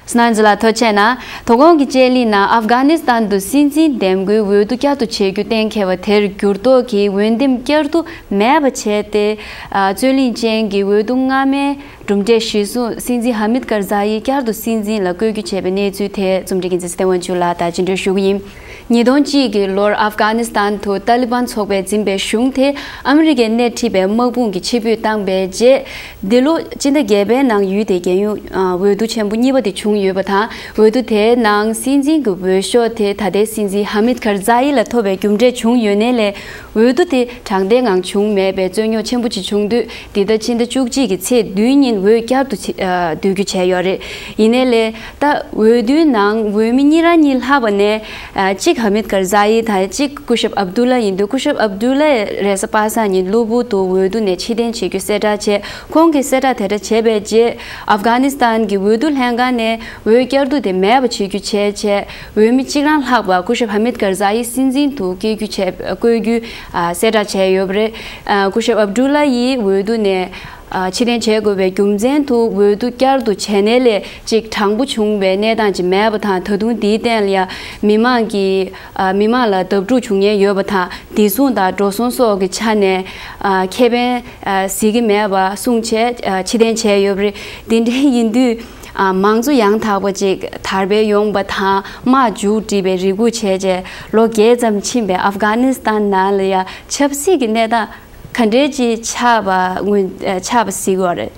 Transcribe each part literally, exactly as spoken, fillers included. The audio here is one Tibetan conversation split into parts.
སྣང་ཛི་ལ་ཐོ་ཆེ་ན། དོ་དགོང་གི་དཔྱད་གླེང་ནང་ཨབ་གྷ་ནི་སི་ཐན་དུ་སྲིད་འཛིན་འདེམས་བསྐོའི་འོས་བསྡུ་བསྐྱར་དུ་བྱེད་རྒྱུ་གཏན་འཁེལ་བ་དེར་འགྱུར་ལྡོག་གིས་འོས་འདེམས་བསྐྱར་དུ་མེད་པ་བྱས་ཏེ། ཨ། རྩོད་གླེང་ཅན་གྱི་འོས་བསྡུ་སྔ་མའི་གྲུབ་འབྲས་གཞིར་བཟུང་སྲིད་འཛིན་ཧ་མིད་ཀར་ཛ་ཡི་བསྐྱར་དུ་སྲིད་འཛིན་ལ་བསྐོ་རྒྱུ་བྱས་པའི་གནས་ཚུལ་དེ་རྩོམ་སྒྲིག་འགན་འཛིན་ཚེ་བརྟན་དབང་ཕྱུག་ལགས་དང་བརྗེ་འགྲོལ་ཞུ་གི་ཡིན། ཉིས་སྟོང་གཅིག་གི་ལོར་ཨབ་གྷ་ནི་སི་ཐན་དུ་ཏཱ་ལི་བན་ཚོགས་པས་འཛིན་པའི་གཞུང་དེ་ཨ་མི་རི་ཀས་སྣེ་ཁྲིད་པའི་དམག་དཔུང་གིས་ཕྱིར་འབུད་བཏང་པའི་རྗེས། འདི་ལོ་སྤྱི་ཟླ་བརྒྱད་པའི་ནང་ཡུལ་དེའི་རྒྱལ་ཡོངས་འོས་བསྡུ་ཆེན་པོ་གཉིས་པ་དེ་བྱུང་ཡོད་པ་དང་། འོས་བསྡུ་དེའི་ནང་སྲིད་འཛིན་གྱི་འོས་ཤོག་དེ་ད་ལྟའི་སྲིད་འཛིན་ཧ་མིད་ཁར་ཛ་ཡི་ལ་ཐོབ་པའི་རྒྱུ་འབྲས་བྱུང་ཡོད་ནའི་ལས། འོས་བསྡུ་དེ་དྲང་བདེན་ངང་བྱུང་མེད་པའི་རྩོད་རྙོག་ཆེན་པོ་ཅིག་བྱུང་དུས། འདི་ཟླ་ཕྱི་ཟླ་བཅུ་གཅིག་གི་ཚེས་བདུན་ཉིན་འོས་བསྐྱར་དུ་བྱེ- ཨ། བསྡུ་རྒྱུ་བྱས་ཡོད་རེད། ཡིན་ནའི་ལས། ད་འོས་བསྡུའི་ནང་འོས་མི་གཉིས་རང་གཉིས་ལྷག་པ་ནས། ཨ། གཅིག་ཧ་མིད་ཀར་ཛ་ཡི་དང་གཅིག་སྐུ་ཞབས་ཨབ་དུ་ལ་ཡིན་དུས། སྐུ་ཞབས་ཨབ་དུ་ལ་རེས་གཟའ་པ་སངས་ཉིན་གློ་བུར་དུ་འོས་བསྡུ་ནས་ཕྱིར་འཐེན་བྱེད་རྒྱུ་གསལ་བསྒྲགས་བྱས། ཁོང་གིས་གསལ་བསྒྲགས་དེ་འདྲ་བྱས་པའི་རྗེས། ཨབ་གྷ་ནི་སི་ཐན་གྱི་འོས་བསྡུ་ལྷན་ཁང་ནས་འོས་བསྐྱར་བསྡུ་དེ་མེད་པ་བྱེད་རྒྱུ་བྱས་བྱས། འོས་མི་གཅིག་རང་ལྷག་པ་སྐུ་ཞབས་ཧ་མིད་ཀར་ཛ་ཡི་སྲིད་འཛིན་དུ་བསྐོ་རྒྱུ་བྱས- བསྐོ་རྒྱུ། ཨ། གསལ་བསྒྲགས་བྱས་ཡོད་པ་རེད། ཨ། སྐུ་ཞབས་ཨབ་དུ་ལ་ཡིས་འོས་བསྡུ་ནས། ཨ། ཕྱིར་འཐེན་བྱེད་དགོས་པའི་རྒྱུ་མཚན་དུ་འོས་བསྡུ་བསྐྱར་དུ་བྱས་ནའི་ལས་གཅིག་དྲང་པོ་བྱུང་བའི་གནས་སྟངས་ཅིག་མེད་པ་དང་། ད་དུང་འདིའི་སྟེང་ལ་ཡང་མི་མང་གིས། ཨ། མི་མང་ལ་བརྡབ་འཁྲུག་བྱུང་ཉེན་ཡོད་པ་དང་། བདེ་སྲུང་དང་འགྲོ་སོང་སོགས་ཀྱི་ཆ་ནས། ཨ། ཁེ་ཕན། ཨ། གཟིགས་ཀྱི་མེད་པ་གསུངས་བྱས། ཨ། ཕྱིར་འཐེན་བྱས་ཡོད་པ་རེད། འདི་འདྲའི་ཡིན་དུས། ཨ། མང་གཙོ་ཡང་དག་པ་ཅིག་དར་སྤེལ་ཡོང་བ་དང་། དམག་མཇུག་སྒྲིལ་བའི་རེ་སྒུག་བྱས་རྗེས་ལོ་བརྒྱད་ཙམ་ཕྱིན་པའི་ཨབ་གྷ་ནི་སི་ཐན་ནང་ལ་ཡང་ཆབ་སྲིད་ཀྱི་གནས་སྟངས་ག་འདྲའི་ཅིག་ཆགས་པ་སྔོན- ཨ། ཆགས་པ་གཟིགས་ཡོད་རེད།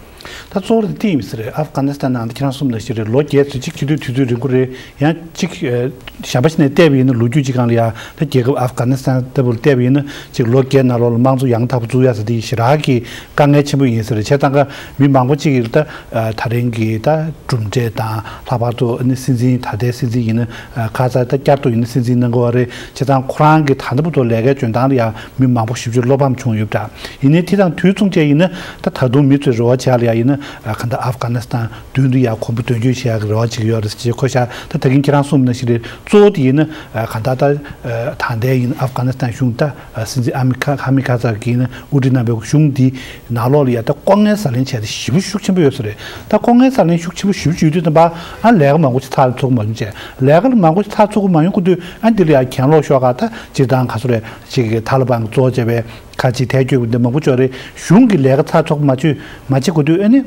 ད་གཙོ་བོ་དེ་དེ་ཡིན་ཟེར་རེད། ཨབ་གྷ་ནི་སི་ཐན་ནང་དུ་ཁྱེད་རང་གསུངས་ནང་བཞིན་རེད། ལོ་བརྒྱད་ཙམ་གཅིག་སྤྱི་འཐུས་དུས་ཚོད་རིང་པོ་རེད། ཡང་གཅིག་ཨ། གཞན་པ་ཞིག་ནས་བལྟས་པ་ཡིན་ན་ལོ་རྒྱུས་ཅིག་སྒང་ལ་ཡང་ད་རྒྱལ་ཁབ་ཨབ་གྷ་ནི་སི་ཐན་ལྟ་བུར་བལྟས་པ་ཡིན་ན་ཅིག་ལོ་བརྒྱད་ནང་ལོགས་ལ་དམངས་གཙོ་ཡང་དག་པ་བཙུགས་ཡ་ཟེར་དེ་ཞེ་དྲག་གི་དཀའ་ངལ་ཆེན་པོ་ཡིན་ཟེར་རེད། བྱས་ཙང་ཀ་མི་མང་པོ་ཅིག་གིས་ད་ཨ། ད་རིང་གི་ད་གྲུབ་འབྲས་དང་། ལྷག་པར་དུ་ཨ་ནི་སྲིད་འཛིན་ད་ལྟའི་སྲིད་འཛིན་ཡིན་ན་ཨ། ཁ་ས་ད་བསྐྱར་དུ་ཡིན་ན་སྲིད་འཛིན་གནང་དགོས་པ་རེད། བྱས་ཙང་ཁོ་རང་གི་ད་ལྟ་བར་དུ་ལས་ཀའི་འཇོན་ཐང་ལ་ཡང་མི་མང་པོ་ཞེ་པོ་ཅིག་བློ་ཕམ་བྱུང་ཡོད་པ་འདྲ། ཡིན་ནའི་དེ་དང་དུས་མཚུངས་བྱས་ཡིན་ན་ད་ད་དུང་མི་ཚོས་རེ་བ་བྱེད་ཡ་ལ་ཡ་ཡིན་ན་ཨ། གང་ལྟར་ཨབ་གྷ་ནི་སི་ཐན་མདུན་དུ་ཡ་གོམ་པ་མདུན་སྐྱོད་བྱེད་ཡ་གི་རེ་བ་བྱེད་ཀྱི་ཡོད་རེད་ཅེས་ཁོ་ཤ་ད་ད་གིན་ཁྱེད་རང་གསུངས་ནང་བཞིན་རེད། གཙོ་བོ་དེ་ཡིན་ན་ཨ། གང་ལྟར་ད་ཨ། ད་ལྟའི་ཡིན་ཨབ་གྷ་ནི་སི་ཐན་གཞུང་ད་ཨ། སྲིད་འཛིན་ཨ་མི་ཁ- ཧ་མི་ཁ་ཛ་གིས་ཡིན་ན་དབུ་ཁྲིད་གནང་བའི་གཞུང་འདི་ནང་ལོགས་ལ་ཡ་ད་ལྐོག་རྔན་ཟ་ལེན་བྱས་ཏེ་ཞེ་པོ་ཤུགས་ཆེན་པོ་ཡོད་ས་རེད། ད་ལྐོག་རྔན་ཟ་ལེན་ཤུགས་ཆེན་པོ་ཞེ་པོ་ཅིག་ཡོད་དུས་ཙམ་པ་ཨ། ལས་ཀ་མང་པོ་ཅིག་ཚར་ཚུགས་མ་ཡོང་བྱས། ལས་ཀ་ལ་མང་པོ་ཅིག་ཚར་ཚུགས་མ་ཡོང་གི་དུས་ཨ། འདི་ལ་ཡ་གྱེན་ལོག་ཤོག་ག་ད་སྤྱིར་བཏང་ག་ཚོད་རེད། ཅིག་གི་ཐ་ལི་བན་གྱིས་གཙོ་བྱས་པའི་ཁ་ཅིག་ཐལ་སྐྱོད་འདི་མང་པོ་ཅིག་ཡོད་རེད། གཞུང་གི་ལས་ཀ་ཚར་ཚུགས་མ་བྱེད- མ་བྱེད་དགོས་དུས་ཨ་ནི་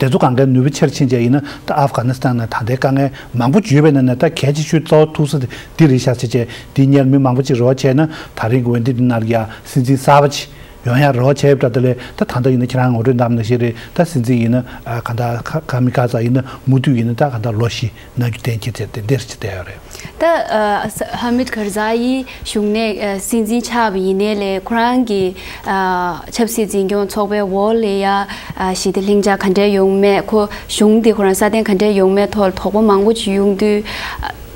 དེ་ཚོ་གང་གའི་ནུས་པ་ཆེར་ཕྱིན་བྱས་ཡིན་ན་ད་ཨབ་གྷ་ནི་སི་ཐན་ནང་ད་ལྟའི་དཀའ་ངལ་མང་པོ་ཅིག་ཡོད་པའི་ནང་ནས་ད་གལ་ཆེ་ཤོས་རྩ་བ་ཐུག་ས་དེ་འདི་རེད་ཤག་ཟེར་བྱས་འདི་སྔོན་མི་མང་པོ་ཅིག་རེ་བ་བྱས་ན་ད་རིང་གི་འོན་ཏེ་འདི་ནང་ལ་ཡ་སྲིད་འཛིན་གསར་པ་ཅིག་ཡོང་ཡ་རེ་བ་བྱས་ཡོད་པ་འདྲ། དེ་ལས་ད་ད་ལྟ་ཡིན་ན་ཁྱེད་རང་ངོ་སྤྲོད་གནང་ནང་བཞིན་རེད། ད་སྲིད་འཛིན་ཡིན་ན་ཨ། གང་ལྟར་ཁ- ཁ་མི་ཁ་ས་ཡིན་ན་མུ་མཐུད་ཡིན་ན་ད་གང་ལྟར་ལོ་བཞི་གནང་རྒྱུ་གཏན་འཁེལ་བྱས་ཏེ་འདིར་ཅིག་བསྡད་ཡོད་རེད། ད་ཨ། ཧ་མིད་ཁར་ཛ་ཡི་གཞུང་ནས་ཨ། སྲིད་འཛིན་ཆགས་པ་ཡིན་ནའི་ལས་ཁོ་རང་གི་ཨ། ཆབ་སྲིད་འཛིན་སྐྱོང་ཚོགས་པའི་འོག་ལ་ཡ་ཨ། ཞི་བདེ་ལྷིང་འཇགས་ག་འདྲས་ཡོང་མེད། ཁོ་གཞུང་འདི་ཁོ་རང་སྲ་བརྟན་ག་འདྲས་ཡོང་མེད་ཐོག་ལ་དོགས་པ་མང་པོ་ཅིག་ཡོང་དུས།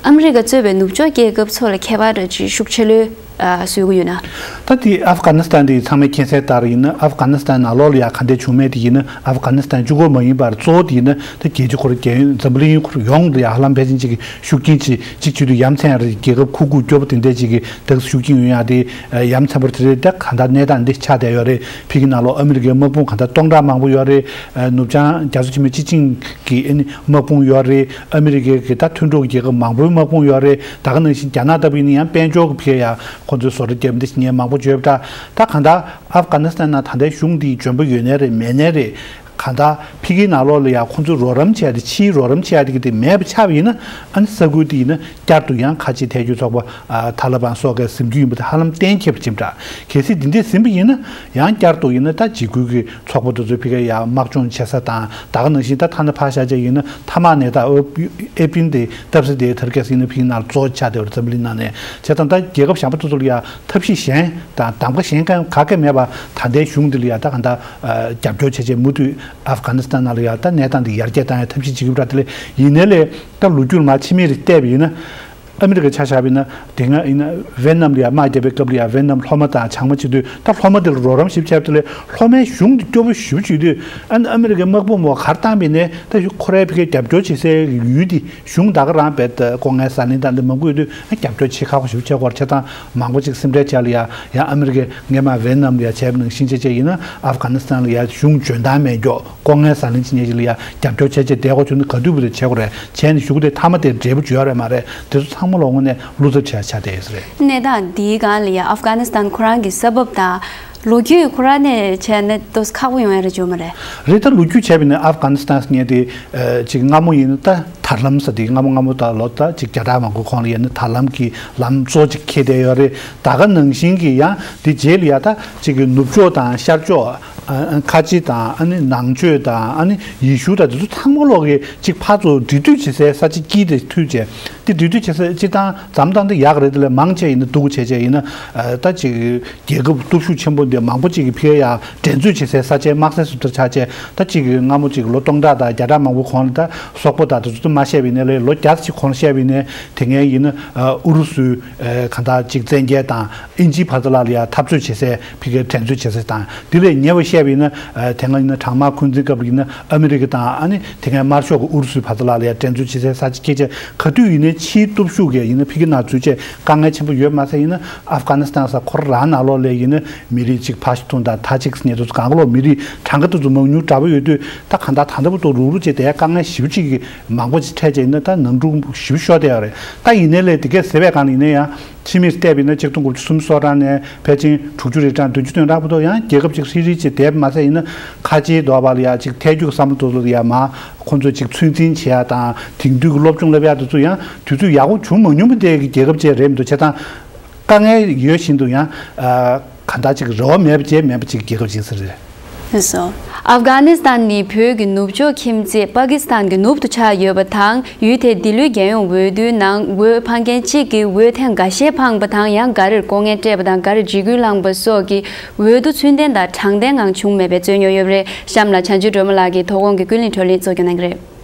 ཨ་མི་རི་ཀ་གཙོས་པའི་ནུབ་ཕྱོགས་རྒྱལ་ཁབ་ཚོ་ལ་ཁྱད་པར་ཅིག་ཤུགས་ཆེ་ལོས་ཨ། བཟོ་གི་ཡོད་ན། ད་དེ་ཨབ་གྷ་ནི་སི་ཐན་དེ་ཚང་མས་མཁྱེན་གསལ་ལྟར་ཡིན་ན་ཨབ་གྷ་ནི་སི་ཐན་ནང་ལོགས་ལ་ཡ་ག་འདྲས་བྱུང་མེད་དེ་ཡིན་ན་ཨབ་གྷ་ནི་སི་ཐན་གཅིག་པོ་མ་ཡིན་པར་གཙོ་བོ་དེ་ཡིན་ན་ད་རྒྱལ་སྤྱི་ཁོ་རང་རྒྱལ་ཡོངས་འཛམ་བུ་གླིང་ཁོ་རང་ཡོངས་ལ་ཡ་ཧ་ལམ་ཕལ་ཆེར་ཅིག་གི་ཤུགས་རྐྱེན་ཅིག་ཅིག་བྱེད་དུས་ཡ་མཚན་རེད། རྒྱལ་ཁབ་ཁུག་ཁུག་སྐྱོ་པོ་དེ་འདྲས་ཅིག་གི་ད་ཤུགས་རྐྱེན་ཡོང་ཡ་དེ་ཡ་མཚན་པོ་དེ་རེད། ད་གང་ལྟར་གནས་སྟངས་འདི་ཆགས་བསྡད་ཡོད་རེད། ཕ་གི་ནང་ལོགས་ཨ་མི་རི་ཀའི་དམག་དཔུང་གང་ལྟར་སྟོང་ཕྲག་མང་པོ་ཡོད་རེད། ནུབ་བྱང་རྒྱ་མཚོ་ཆེན་པོའི་སྤྱི་ཆིངས་ཀྱི་ཨ་ནི་དམག་དཔུང་ཡོད་རེད། ཨ་མི་རི་ཀའི་གི་ད་མཐུན་གྲོགས་རྒྱལ་ཁབ་མང་པོའི་དམག་དཔུང་ཡོད་རེད། ད་ག་ནང་བཞིན་རྒྱ་ནག་ལྟ་བུ་ཡིན་ན་ཡང་དཔལ་འབྱོར་གྱི་ཕྱོགས་ཡ་ཁོང་ཚོའི་བཟོ་གྲྭ་རྒྱབ་འདི་ཞིག་ཉེན་མང་པོ་བརྗོད་པ་འདྲ། ད་གང་ལྟར་ཨབ་གྷ་ནི་སི་ཐན་ནང་ད་ལྟའི་གཞུང་འདི་འཇོན་པོ་ཡོད་ནའི་རེད་མེད་ནའི་རེད། གང་ལྟར་ཕ་གིའི་ནང་ལོགས་ལ་ཡ་ཁོང་ཚོས་རོགས་རམ་བྱས་ཏེ་ཕྱིའི་རོགས་རམ་བྱས་ཏེ་གི་དེ་མེད་པ་ཆགས་པ་ཡིན་ན་ཨ་ནི་ས་ཁུལ་དེ་ཡིན་ན་བསྐྱར་དུ་ཡང་ཁ་ཆེ་ཐལ་སྐྱོད་ཚོགས་པ་ཨ་ཐ་ལི་བན་སོགས་ཀྱིས་ཟིན་རྒྱུ་ཡིན་པ་དེ་ཧ་ལམ་གཏན་འཁེལ་བ་ཅིག་འདྲ། གལ་སྲིད་འདི་འདྲས་ཟིན་པ་ཡིན་ན་ཡང་བསྐྱར་དུ་ཡིན་ན་ད་འཇིགས་སྐུལ་གྱི་ཚོགས་པ་དེ་ཚོས་ཕ་གིར་ཡ་དམག་སྦྱོང་བྱེད་ས་དང་ད་ག་ནང་བཞིན་ད་ཐ་ན་ཕར་བཞག་བྱས་ཡིན་ན་ཐ་མག་ནས་ད་ཨེ་པིན་དེ་སྟབས་ཟེར་དེ་དར་རྒྱས་ཡིན་ན་ཕ་གིའི་ནང་ལ་གཙོ་བོ་ཆགས་བསྡད་པ་རེད། འཛམ་བུ་གླིང་ནང་ནས་བྱས་ཙང་ད་རྒྱལ་ཁབ་གཞན་པ་དེ་ཚོ་ལ་ཡ་ཐབས་ཤེས་གཞན་དང་གདམ་ག་གཞན་གང་ག་གེ་མེད་པར་ད་ལྟའི་གཞུང་འདི་ལ་ཡ་ད་གང་ལྟར་རྒྱབ་སྐྱོར་བྱས་བྱས་མུ་མཐུད་ཨབ་གྷ་ནི་སི་ཐན་ནང་ལ་ཡ་ད་གནས་སྟངས་འདི་ཡར་རྒྱས་བཏང་ཡ་ཐབས་ཤེས་བྱེད་ཀྱི་ཡོད་པ་འདྲ། དེ་ལས་ཡིན་ནའི་ལས་ད་ལོ་རྒྱུས་ལ་མར་ཕྱི་མིག་རེ་བལྟས་པ་ཡིན་ན། ཨ་མི་རི་ཀའི་ཆ་བཞག་པ་ཡིན་ན་དེ་སྔ་ཡིན་ན་ཝེ་ནམ་ལ་ཡ་དམག་བརྒྱབ་པའི་སྐབས་ལ་ཡ་ཝེ་ནམ་སློབ་མ་དང་བྱང་མ་བྱེད་དུས་ད་སློབ་མ་དེ་ལ་རོགས་རམ་ཞིབ་བྱས་པ་དེ་ལས་སློབ་མའི་གཞུང་དེ་སྐྱོ་པོ་ཞེ་པོ་བྱེད་དུས་ཨ་ནི་ཨ་མི་རི་ཀའི་དམག་དཔུང་མོ་གར་བཏང་བས་ནས་ད་ཁོ་རའི་ཕ་གིའི་རྒྱབ་སྐྱོར་བྱེད་སའི་ཡུལ་དེ་གཞུང་ད་ག་རང་བས་ལྐོག་རྔན་ཟ་ལེན་དང་འདི་མང་པོ་ཡོད་དུས་ཨ་རྒྱབ་སྐྱོར་བྱེད་ཁག་པོ་ཞེ་པོ་བྱས་སྐོར་བྱས་ཙང་མང་པོ་ཅིག་སེམས་ཁྲལ་བྱས་ལ་ཡ་ཡ་ཨ་མི་རི་ཀའི་སྔས་མ་ཝེ་ནམ་ལ་ཡ་བྱས་པ་ནང་བཞིན་བྱས་བྱས་ཡིན་ན་ཨབ་གྷ་ནི་སི་ཐན་ལ་ཡ་གཞུང་འཇོན་ཐང་མེད་མགྱོགས། ལྐོག་རྔན་ཟ་ལེན་བྱེད་མཁན་ཞིག་ལ་ཡ་རྒྱབ་སྐྱོར་བྱས་བྱས་བསྡད་དགོས་བྱུང་ན་ག་དུས་བུ་དེ་བྱེད་དགོས་རེད། བྱས་ནས་གཞུག་གུ་དེ་མཐའ་མ་དེ་འབྲས་བུ་འབྱོར་ཡ་རེད་མ་རེད། དེ་ཚོ་ཚང་མ་ལོ་ངོ་ནས་བློ་འཚབ་བྱེད་ཡ་ཆགས་བསྡད་ཡོད་ས་རེད། གནས་སྟངས་འདིའི་སྒང་ལ་ཡ་ཨབ་གྷ་ནི་སི་ཐན་ཁོ་རང་གི་ས་བབ་དང་ལོ་རྒྱུས་ཁོ་རང་ནས་བྱས་ན་ཏོག་ཙམ་ཁག་པོ་ཡོང་ཡ་རེད་བརྗོད་མ་རེད། རེད། ད་ལོ་རྒྱུས་བྱས་པ་ཡིན་ན་ཨབ་གྷ་ནི་སི་ཐན་ཟེར་མཁན་དེ་ཅིག་སྔ་མོ་ཡིན་ན་ད་དར་ལམ་ཟེར་དེ་སྔ་མོ་སྔ་མོ་ད་ལོ་ད་ཅིག་བརྒྱ་ཕྲག་མང་པོའི་གོང་ལ་ཡིན་ན་དར་ལམ་གྱི་ལམ་གཙོ་ཅིག་འཁེལ་བསྡད་ཡོད་རེད། ད་ག་ནང་བཞིན་གྱི་ཡང་དེ་རྗེས་ལ་ཡ་ད་ཅིག་གི་ནུབ་ཕྱོགས་དང་ཤར་ཕྱོགས། ཨ་ཨ་ཁ་ཆེ་དང་ཨ་ནི་ནང་ཆོས་དང་ཨ་ནི་ཡེ་ཤུ་དང་དེ་ཚོ་ཚང་མ་ལོག་གི་ཅིག་ཕར་ཚུར་འབྲེལ་མཐུད་བྱེད་སའི་ས་ཆ་དཀྱིལ་དེ་མཐུད་བྱས། དེ་འབྲེལ་མཐུད་བྱེད་སའི་སྤྱིར་བཏང་འཛམ་བཏང་དེ་ཡག་རེད། དེ་ལས་མང་ཆེ་ཡིན་ན་སྡུག་བྱས་བྱས་ཡིན་ན་ཨ་ད་ཅིག་རྒྱལ་ཁབ་སྟོབས་ཤུགས་ཆེན་པོ་འདི་མང་པོ་ཅིག་གི་ཕི་ཡ་འགྲན་རྩོད་བྱེད་སའི་ས་ཆའི་དམག་སའི་སུབ་ཏར་ཆགས་བྱས། ད་ཅིག་གི་སྔ་མོ་ཅིག་ལོ་སྟོང་ཕྲག་དང་བརྒྱ་ཕྲག་མང་པོ་གོང་ལ་ད་སོག་པོ་དང་དེ་ཚོ་མ་བཤད་པ་ཡིན་ན་ལས་ལོ་བརྒྱ་ཅིག་གོང་ལ་བཤད་པ་ཡིན་ན་དེ་སྔའི་ཡིན་ན་ཨ་ཨུ་རུ་སུའི་ཨ་གང་ལྟར་ཅིག་བཙན་རྒྱལ་དང་། ཨིན་ཇིའི་བར་དུ་ལ་ལ་ཡ་འཐབ་རྩོད་བྱེད་སའི་ཕི་གའི་འགྲན་རྩོད་བྱེད་སའི་དང་དེ་ལས་ཉེ་བར་བཤད་པ་ཡིན་ན་ཨ་དེ་སྔ་ཡིན་ན་གྲང་དམག་འཁོན་འཛིན་སྐབས་ལ་ཡིན་ན་ཨ་མི་རི་ཀ་དང་ཨ་ནི་དེ་སྔའི་དམར་ཤོག་གི་ཨུ་རུ་སུའི་བར་དུ་ལ་ལ་ཡ་འགྲན་རྩོད་བྱེད་སའི་ས་ཆ་སྐད་ཆ་ག་དུས་ཡིན་ནའི་ཕྱིའི་སྟོབས་ཤུགས་ཀྱིས་ཡིན་ན་ཕི་གི་ནང་འཛུལ་བྱས་དཀའ་ངལ་ཆེན་པོ་ཡོད་མ་ཟད་ཡིན་ན་ཨབ་གྷ་ནི་སི་ཐན་ས་ཁོ་རང་ནང་ལོགས་ལ་ཡིན་ན་མི་རིགས་གཅིག་ཕ་ཤི་ཐུང་དང་ཐ་ཅིག་ཉེ་དུ་གང་ག་ལོག་མི་རིགས་གྲངས་ཀ་དེ་ཚོ་མང་ཉུང་འདྲ་པོ་ཡོད་དུས་ད་གང་ལྟར་ད་ལྟ་བུ་ཐོག་རུག་རུག་བྱས་དེ་དཀའ་ངལ་ཞེ་པོ་ཅིག་གི་མང་པོ་ཅིག་འཕྲད་བྱས་ཡིན་ན་ད་ནང་འཁྲུག་ཞེ་པོ་ཤོར་བསྡད་ཡོད་རེད། ད་ཡིན་ནའི་ལས་དེ་གས་ཟེར་བའི་སྒང་ལ་ཡིན་ན་ཡང་། ཕྱི་མིག་བལྟས་པ་ཡིན་ན་ཆིག་སྟོང་དགུ་བརྒྱ་སུམ་ཅུ་སོ་གྲངས་ནས་ཕལ་ཆེར་དྲུག་ཅུ་རེ་གྲངས་བདུན་ཅུ་དོན་གྲངས་བར་དུ་ཡང་རྒྱལ་ཁབ་ཅིག་ཧྲིལ་ཧྲིལ་ཅིག་བསྡད་པ་མ་ཟད་ཡིན་ན་ཁ་ཆེའི་འདོགས་པ་ལ་ཡ་ཅིག་ཐལ་འགྱུར་བསམ་བློ་དེ་ཚོ་ལ་ཡ་མ་ཁོང་ཚོས་ཅིག་ཚོད་འཛིན་བྱེད་ཡ་དང་དེང་དུས་ཀྱི་སློབ་སྦྱོང་བསླབ་ཡ་དེ་ཚོ་ཡང་དུས་ཚོད་ཡག་པོ་བྱུང་མ་མྱོང་པ་དེ་གི་རྒྱལ་ཁབ་ཅིག་རེད་མི་འདུག་བྱས་ཙང་དཀའ་ངལ་ཡོད་བཞིན་དུ་ཡང་གང་ལྟར་ཅིག་རེ་བ་མེད་པ་བྱས་མེད་པ་ཅིག་རྒྱལ་ཁབ་ཅིག་ཟེར་རེད། ལགས་སོ། ཨབ་གྷ་ནི་སི་ཐན་ནི་བོད་ཀྱི་ནུབ་ཕྱོགས་ཁྱིམ་མཚེས་པ་ཀི་སི་ཐན་གྱི་ནུབ་ཏུ་ཆགས་ཡོད་པ་དང་། ཡུལ་དེའི་འདི་ལོའི་རྒྱལ་ཡོངས་འོས་བསྡུའི་ནང་འོས་འཕང་མཁན་གཅིག་གིས་འོས་ཐེངས་འགའ་ཤས་འཕངས་པ་དང་། ཡང་འགའ་རེར་ལྐོག་རྔན་སྤྲད་པ་དང་། འགའ་རེར་འཇིགས་སྐུལ་བསླངས་པ་སོགས་ཀྱི་འོས་བསྡུ་ཚུལ་ལྡན་དང་དྲང་བདེན་ངང་བྱུང་མེད་པའི་རྩོད་རྙོག་ཡོད་པ་རེད། གཤམ་ལ་བྱང་ཆུབ་སྒྲོལ་མ་ལགས་ཀྱིས་དོ་དགོང་གི་ཀུན་གླེང་བགྲོ་གླེང་གཙོ་སྐྱོང་གནང་གི་རེད།